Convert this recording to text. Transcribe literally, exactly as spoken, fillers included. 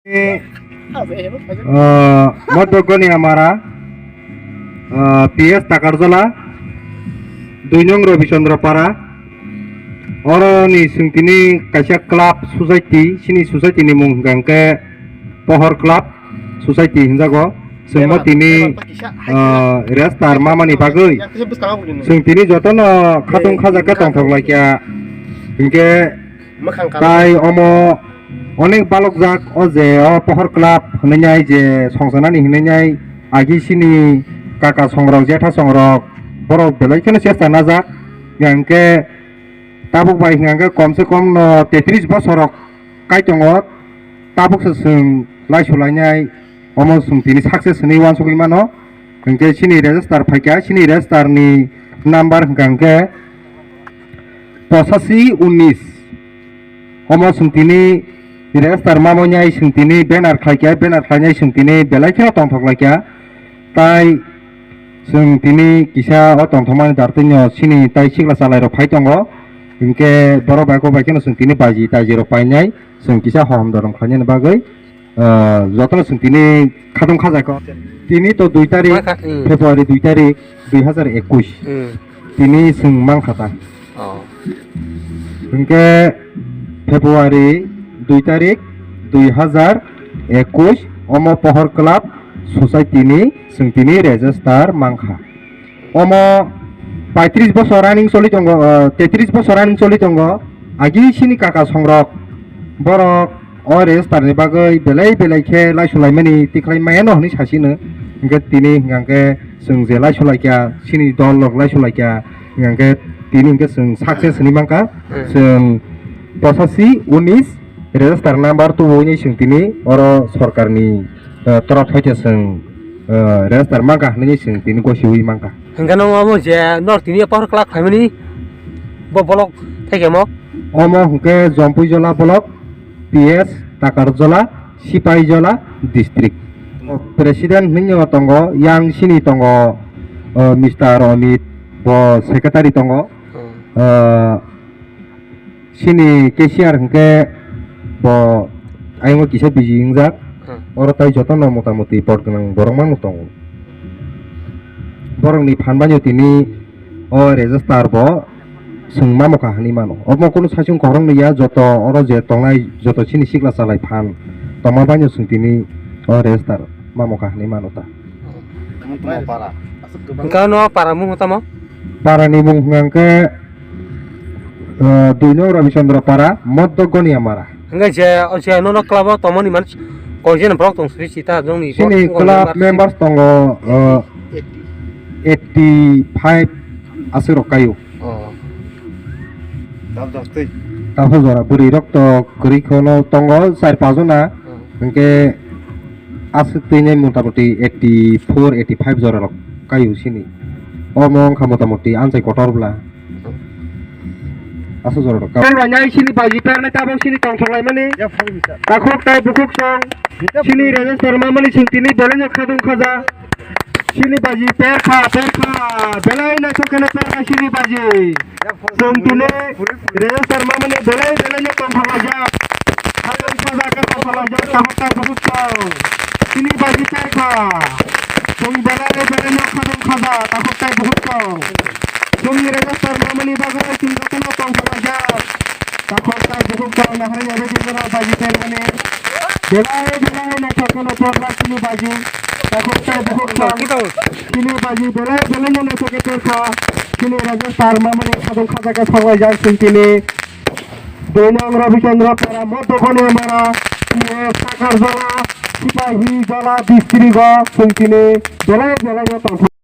Ah, Modogoni Amara, ah, P S Takarjala, dui nong Robichandra Para, oro ni chwng tini kaisa club society, chini society ni mung hwnkha hwnkhe Pohor Club Society hinjago. Chwng bo tini, ah, register mamani bagwi chwng tini jotono khatung khaja khe tongthok laikha. Hinkhe tai omo onek balokjak o je o Pohor Club hwnwi nai je songsanani hwnwi nai agi sini kaka songrok jetha songrok borok belai kheno chesta najak. Hinkhe tabuk bai hwnkha hwnkhe komse kom no tetris bosorok kai tongo, tabukse chwng laisulainai, omo chwng tini success hwnwi uansugwi mano. Hinkhe chini register phaikha, chini register ni number hwnkha hwnkhe pochashi unnish. Omo chwng tini register mamoinai chwng tini banner khlaikha, banner khlainai chwng tini belai kheno tongthok laikha. Tai chwng tini kisa o tongthokmani dartwino chini tai sikla chalairok phai tongo. Hinkhe borok bai kok bai kheno chwng tini baji taji rok painai chwng kisa hohom dorom khlainani bagwi, ah, jotono chwng tini khatung khajakha. Tini to dui tarik, ma kha, hmm. February dui tarik, dui hazar ekush. Hmm. Tini chwng mankha ta. Oh. Hinkhe February dui tarik, dui hazar ekush, omo Pohor Club Society ni chwng tini register mankha. Omo paitris bosor running choli tongo, ah, tetris bosor running choli tongo. Agi sini kaka songrok borok o register ni bagwi belai belai khe laisulaimani tikhlai maya no hwnwi sasino. Hinkhe tini hwnkha hwnkhe chwng je laisulaikha, sini dol rok laisulaikha, hwnkha hwnkhe tini hwnkhe chwng success hwnwi mankha. Hmm. Chwng pochashi unnish register number tubuini chwng tini oro sorkarni, eh, torop hoite chwng, eh, register mankha hwnwi chwng tini gosiwi mankha. Hwnkhe no omo je nor tini Pohor Club khlaimani bo bolok thaikhe mo? Omo hwnkhe Jompuijola bolok, P S Takarjola, Sipaijala district. President hwnwi tongo, yang sini tongo, eh, Mister Amit, bo secretary tongo. Hmm. Eh, sini cashier hwnkhe bo ayongo kisa busy wngjak. Hmm. Oro tai jotono motamuti pot gwnang borok mano tongo. Borokni phan baino tini o register bo chwng mamo kha hwnwi mano. Omo kunu saichung kokrok ni ya, joto oro je tongnai joto chini sikla chalai phan tongma baino chwng tini o register mamo kha hwnwi mano ta. Hwnkhe no para mung tamo? Para ni mung hwnkha hwnkhe, eh, dui nong Rabichandra Para, Moddo Goniya Mara. Hwnkhe je, o je nono club o tongmani man koi jon borok tong sri sita jongni sini club members tongo, eh, eighty five aswk rok kaio. Oh. Tabuk jora bwrwi rok to kwrwi khono tongo char pach jona. Hmm. Hwnkhe aswk twi nai motamuti eighty four, eighty five jora rok kaio sini. Omo wngkha motamuti anchai kotor bwla. Aswk jora rok kaio. Tei nai sini baji pernai tabuk sini tongthok laimani. Takhuk tai bukhuk song. Sini register mamani sing tini belai no khadung khaja. Sini baji perkha, perkha, belai naithok kheno perkha sini baji. Chwng tini register mamani belai, belai no tongthok laijak. Khadung khaja khe tongthok laijak, tabuk tai bukhuk song. Sini baji perkha. Chwng belai, belai no khadung khaja, tabuk tai bukhuk song. Chwngni register mamani bagwi chwng jotono tongthok laijak. Takhuk tai bukhuk tong nahari yabe jingno baji permani. Belai belai naithok kheno program chini baji. Takhuk tai bukhuk tong chini baji belai belai no naithok khe perkha. Chini register mamani khadung khaja khe saklai jak chwng tini. Dui nong Rabichandra Para, Moddo Goniya Mara, P S Takarjala, Sipaijala district o chwng tini belai belai no tongthok.